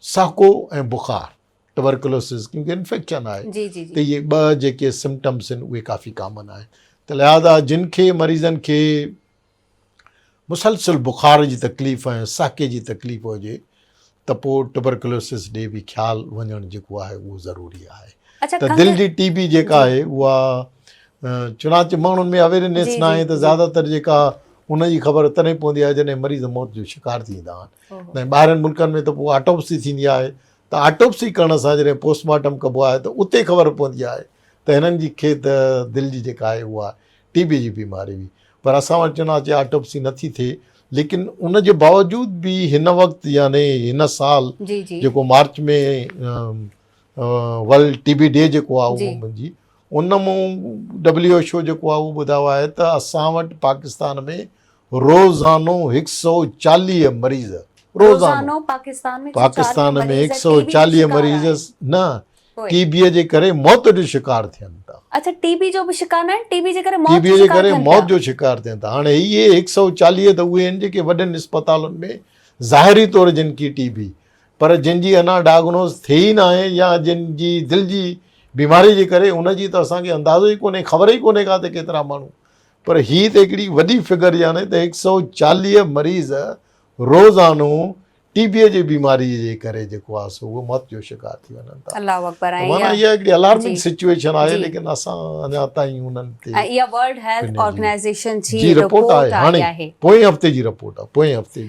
ساڪو ۽ بخار ٽبرڪلوسز ڪيونڪه انفيڪشن آهي جي جي ته اهي ٻه جيڪي سمٽمس آهن اهي ڪافي ڪامن آهن ته لهٰذا جن کي مريضن کي مسلسل بخار جي تڪليف ۽ ساڪي جي تڪليف هجي ته پوء ٽبرڪلوسز ڏي به خيال وڃڻ جيڪو آهي اهو ضروري آهي اڇا ته دل کنگهه جي ٽي بي جيڪا جي آهي اها چنانچه ماڻهن ۾ اويرنيس جي نه جي آهي ته جي زياده تر جيڪا ان جي خبر تڏهن پوندي آهي جڏهن مريض موت جو شڪار ٿيندا آهن ۽ ٻاهرين ملڪن ۾ ته پوء آٽوپسي ٿيندي آهي ته آٽوپسي ڪرڻ سان جڏهن پوسٽ مارٽم ڪبو آهي ته اتي خبر پوندي آهي ته هنن جي کي ته دل جي جيڪا آهي اها ٽي بي جي بيماري هئي پر اسان وٽ چنانچه آٽوپسي نٿي ٿئي ليڪن ان جي باوجود به هن وقت يعني هن سال جي جي جيڪو مارچ ۾ ورلڊ ٽي بي ڊي جيڪو آهي جي اهو منهنجي ان مون ڊبليو ايڇ او جيڪو آهي اهو ٻڌايو آهي ته اسان وٽ پاڪستان ۾ روزانو هڪ سئو 40 مريض روزانو روزانو پاڪستان ۾ 140 پاڪستان ۾ مريض هڪ سئو ٽي بي جو 40 شڪار مريض آهن نه پوء ٽي بي جي ڪري موت جو شڪار ٿين ٿا. اڇا ٽي بي جو به شڪار نه آهن ٽي بي جي ڪري ٽي موت بي جو جي شڪار ڪري ٿين موت پيا. جو شڪار ٿين ٿا. هاڻي اهي هڪ سئو 40 ته اهي آهن جيڪي وڏن اسپتالن ۾ ظاهري طور جن کي ٽي بي پر جن جي اڃا ڊائگنوز ٿي ئي ناهي يا جن جي دل جي بيماري جي ڪري ان جي ته اسان کي اندازو ئي ڪونهي خبر ئي ڪونهي ڪا ته ڪيترا ماڻهو پر هي ته هڪڙي وڏي فگر يعني ته هڪ سئو 40 مريض روزانو ٽي بي جي بيماري جي ڪري جيڪو آهي سو اهو موت جو شڪار ٿي وڃن ٿا. الله اڪبر ۽ معنيٰ اها اها هڪڙي الارمنگ جي سچويشن آهي جي ليڪن اسان اڃا تائين انهن تي ۽ اها ورلڊ هيلٿ پنهنجي آرگنائيزيشن جي جي رپورٽ رپورٽ آهي آئي هاڻي آهي. پوئين هفتي جي رپورٽ آهي پوئين هفتي جي.